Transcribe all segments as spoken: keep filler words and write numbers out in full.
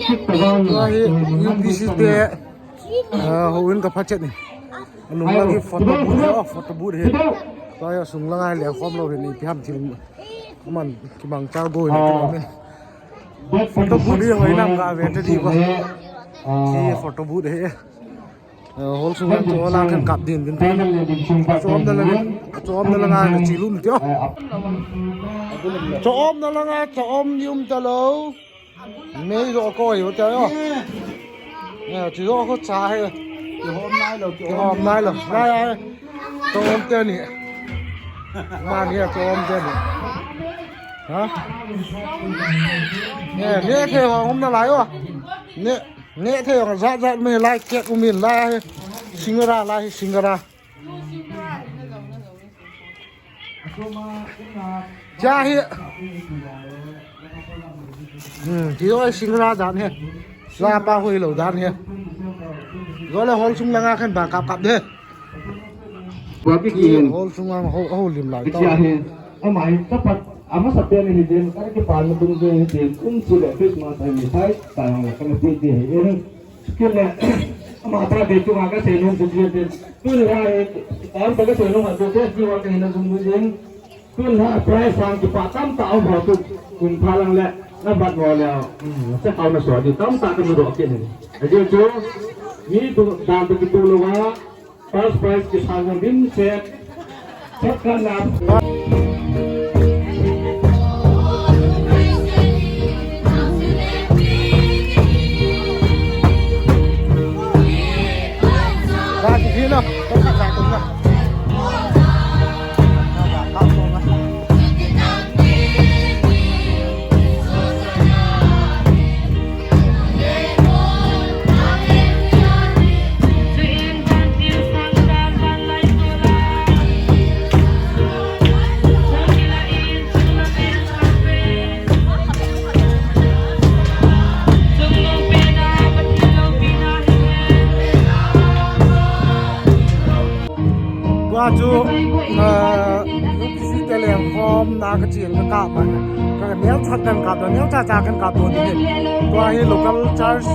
Tua hi U P C te, ah, houin ka pha chet ni. Anung lang hi photo booth hi, oh, photo booth hi. Tua hi asung lang a lengkhom lou hi ni, ipi ham thil. Aman kimangcha go hi ni, ah, photo booth hi hoi nam ga ve ta di ba. Hi photo booth hi. Eh, hall sunga chu hall a khan kap din din. Chomna lang, chomna lang a na chi lum tio. Chomna lang a, chom ni um ta lou. Mei lo ko yo ta yo. Eh, chi lo ko cha he. Kihom nai lou, kihom nai lou. Nai ai. Chom te ni. Ma ni chom te ni. Ha? Eh, ne the ho hom na lai yo. Ne. Neh thei jong jat jat me lai kek um in lai hi. Singara lai hi singara. Cha hi. Hmm, ti oi singara dan hi. La pa hui lo dan hi. Zo le hol sung langa khan ba kap kap de. Wa ki ki. Hol sung ang ho ho lim lai to. Cha hi. Ama hi kapat, ama sa pen hi din, ka kipana dungjuiyin hi din, kum chule Christmas hi mithai, tayong la kana pi ti hi in. Chukit le, ama pa be chunga kasei nom chu din. Tun la hi, tam pa kasei nom ha chu, ke ji wa ka hin dungjuiyin. Tun la prize sang kipa tamtah um ho tu, kum pha lang le, na bat mo le, hmm, se kau na so di, tamtah ka mu do kin hi. Ajeh chu, mi tu, dan tu kitu lo wa, First prize kisang ho dimset. Second na. Tua chu, eh, U P C te lengkhomna ka chen ka kap a, ka neocha kan kap doh, neocha cha kan kap doh ding. Tua hi local church,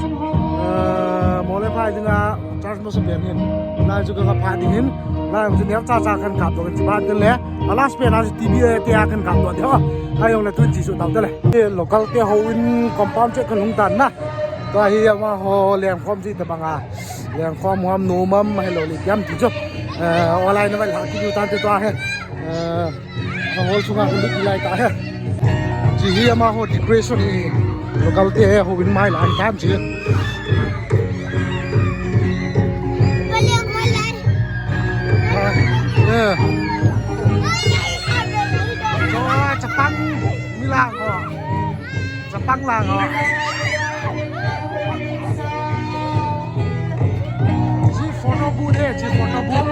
eh, Mawlaiphai dinga church masapen hin. Lai chu ka kap ding hin. Lai chu neocha cha kan kap doh, chi ba te le. A last pen a chu T B A te a kan kap doh ding ho. Ahi jongle tun chi su tau te le. Local te houin compound check kan hung tan na. Tua hi amaho lengkhom chi tabang a. Lengkhom ham, nom ham, hilou le ipi ham ti chu. Eh, online a va la kit u tan te tua hi. Eh, hall sunga ka lut lai ta hi. Chi hi amaho decoration hi. Local te houin mai la an tan chi. Ah, eh. Chapang mi lang ho. Chapang lang ho. Chi photo booth e, chi photo booth.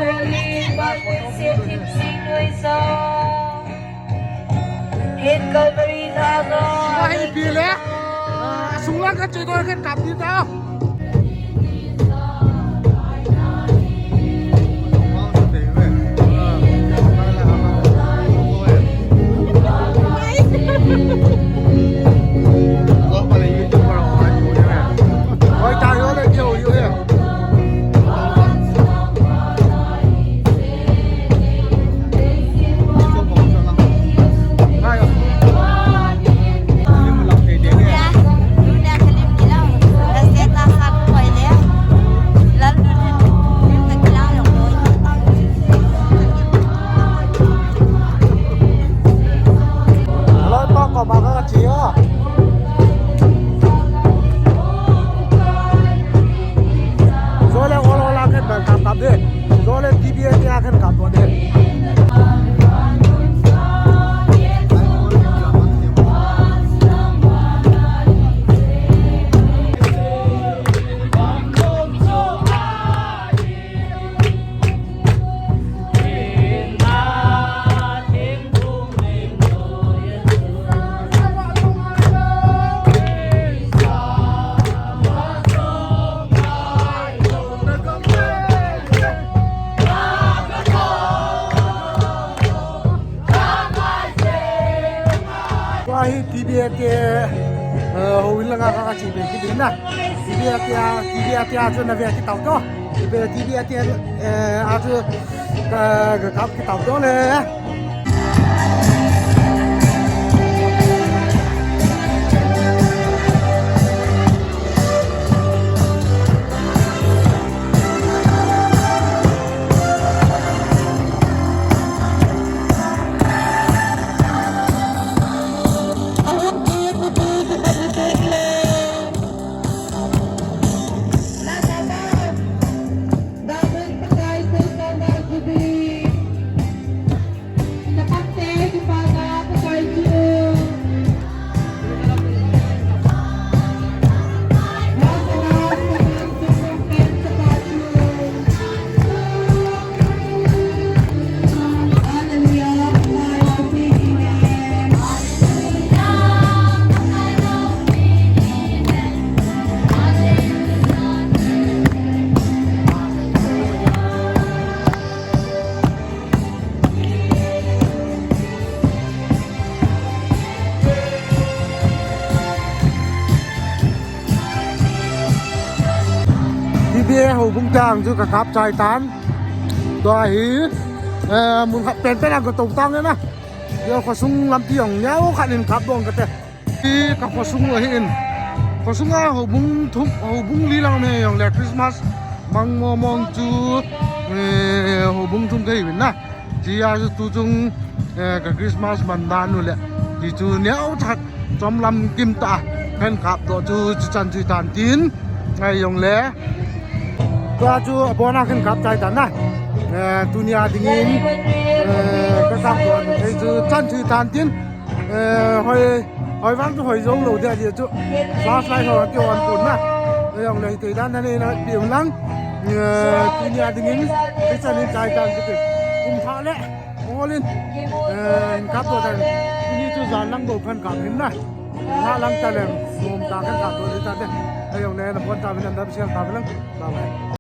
Hi Calvary thang a. Hi pi le. Ah, sung lang ka che ko kan kap ni ta. Loi pa ko ma ka chi a. Kibin na. T V atia, T V atia chu na ve kitau to. T V, T V atia, eh, a chu ka, ka kap kitau to le. T V houbung tang chu ka kap chai tan. Tua hi, eh, mun khat penpen a ka to tang na. Yo khosung lampi jong neo khat in kap dong kate. Hi ka khosung ahin. Khosung a houbung thum, houbung li lang me jong le Christmas mang mo mong chu, eh, houbung thum kahi uvin na. Chia chu tu chung, eh, ka Christmas man dan u le. Ti chu neo chat chom lam kim ta. Kan kap doh chu chu chan chu tan tin. Ngai jong le. Tua chu abona kan kap chai tan na. Eh, tunia dingin, eh, ka kap doh thei chu chan chu tan tin. Eh, hoi, hoi vang chu hoi jong lou dia dia chu. Flashlight ho ki on pon na. Eh, jong le te dan na ne na pi lang. Eh, tunia dingin, te chan in chai tan chu. Kum tha le. Olin. Eh, in kap doh tan. Tuni chu jan lang bou kan kap hin na. Tha lang ta leng. Mom ta kan kap doh ta de. Eh, jong le na pon ta min an da siang ta lang. Bye bye.